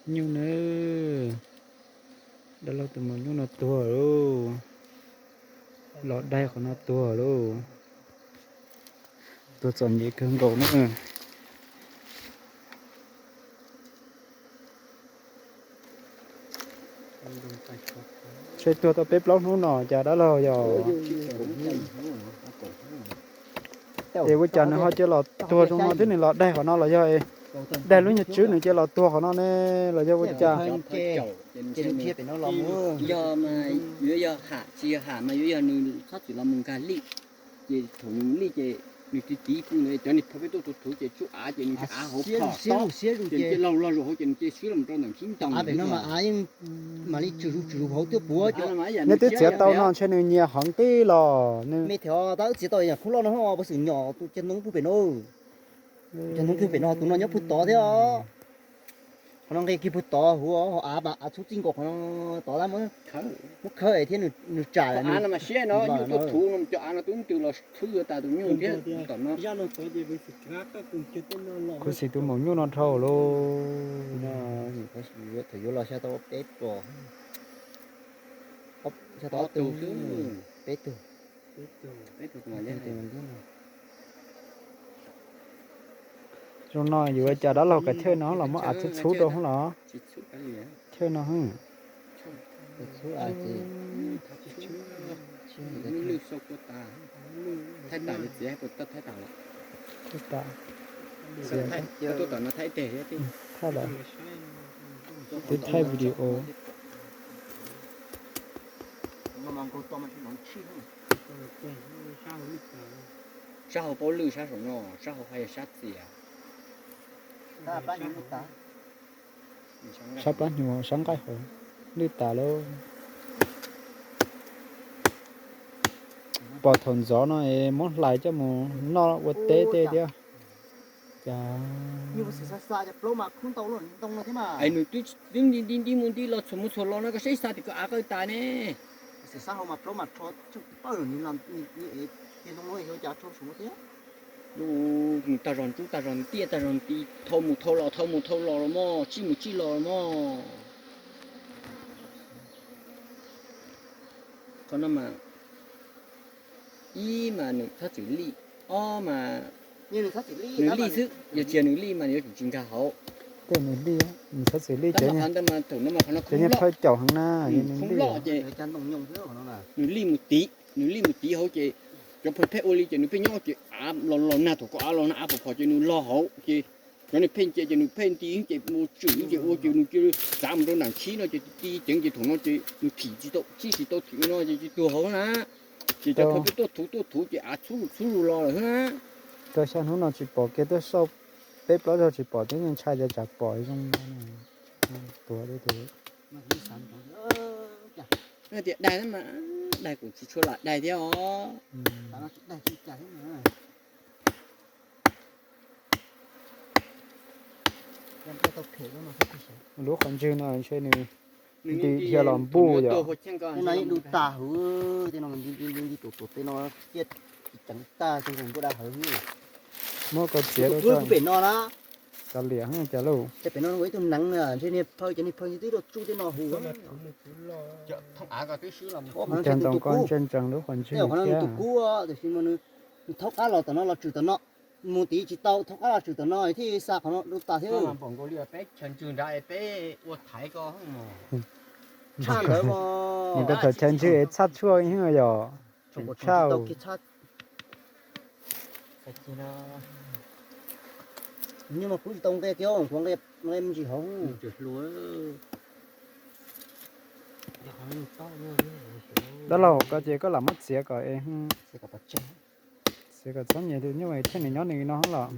Nyuj na, dab laug tus maum nyuj no tuag lauj. Los daig qhov no tuag lauj. Tuag txom nyem kawg nkaus na. Ntshe tuag tau peb plaub hnub no cas dab laug yog. Es ua cas nws ho cia los tuag zoo no thiab, nws los daig qhov no los yog daig lub nyuag tswb nws cia los tuag qhov no ne, los yog ua cas? Yog, yuav yog ham tsis yog ham mas yuav yog nws txhob txwm los mus nkag lij. Ces thaum nws lij ces nws tiv tiv pw ntawd, cov niag phaw peb tuaj thuv thuv ces tsub av ces nws av hauv phom tob, ces nws cia laug log zus hauv ces nws cia swb los rau ntawm nkhib ntoo. Neb twb txiav tau no ntshe nws nyias heev tib los. Me thiab tab wb txiav tau yam khoob loj no, puas xwm nyom tus cag ntoo pw pem no. Cag ntoo pw pem no, tus no nyob pw tod thiab. Qhov no nqis kiag pw tod huv, ho av mas av txhub txij nkaus qhov no tod lawm, muab khawb thiab nws tsam. Av no mas siab no, nyuj tuaj thuv no cov av no twb ntws los thwb yuav tas tus nyuj thiab tom no. Kuv xim tus maum nyuj no dhau lauj. Thaum yuav los xya tau peb tug, xya tau ob tug, peb tug. Zoo no yuav ua cas dab laug, kav thawj no los muab av txhub txhub rau hub los. Thawj no, thaij tas, txiav tau thaij tas lawm. Thaij tas, thaij video. Sab hauv paub lwj sab saum no, sab hauv hais yog sab txias. Sab plab hnyuv sab nqaij hauv lwj tas lawm. Pom thaum ntxov no es muab hlais coj mus noj ua teb tej thiab. Nws twb nti nti nti mus nti los txhuam mus txhuam los no koj saib xav tias koj av qawj tas ne. Nws tag zog ntsuj tag zog ntiaj tag zog nti, thau mus thau los thau mus thau los los mog, tsij mus tsij los los mog. Qhov no mas ib mas nws txhob txwm lij, ob mas nws lij xwb, yog tsis yog nws lij mas nws yuav tsum tsis nkag hauv. Tej nws lij, nws txhob txwm lij. Tab sis qhov ntawd mas thaum no mas qhov no khoob loj, ces nws lij mus tiv, nws lij mus tiv hauv ces cov pheej pheej ua li ces nws pheej nyob ces av los los nag, thaum koj av los nag av phom phom ces nws log hauv ces cov niag pheej cia ces nws pheej nti ces mus tswm ces ua ces nws cia txav mus rau nram khib no ces ti ceev ces thaum no ces nws thim tsis tau, tsij tsis tau thim no ces tuag hauv na. Ces cov pheej tuaj thuv tuaj thuv ces av txhub zus txhub zus los lawm xwb na. Rau xya hnub no tsis pom kiag, tuaj xauj peb plaub zaug tsis pom, twb ntshai tias tsam pom zoo no tuag. Tias daig mas daig kuj tsis tshua lam daig thiab os. Lub qhov ntswg no ntshe nws nti dhia los npuj yom. Tej no yeej du tag huv, tej no nti nti nti nti tuam tuam tej no ciaj ceev tag, tej npua da hawv. Muab koj txiav rau pem no na. Kav liam cas lauj. Ces pem no ua ib tug neev na, ntshe niag phaw, cov niag phaw twb tuaj tsuj tej no huv. Cag ntoo koj ntsees ntsees lub qhov ntswg thiab. Nws thaub qab los tom no los tswm tom no, mus tiv tsis tau, thaub qab los tswm tom no thiaj xa qhov no du tas thiab. Peb chaw ntswg nrad es peb ua thaiv ko. Tshaj ntawd mas. Mus rau thaum chaw ntswg es txhaj tshuaj yog. Tshaj. Nyuj mas kuv tsis tau nqe kiag, kuv nqe me ntsis hauv. Dab laug, koj ces koj lam muab txiav kom, txiav kom txhob nyias tus nyuj thiaj nws nyob nws no los.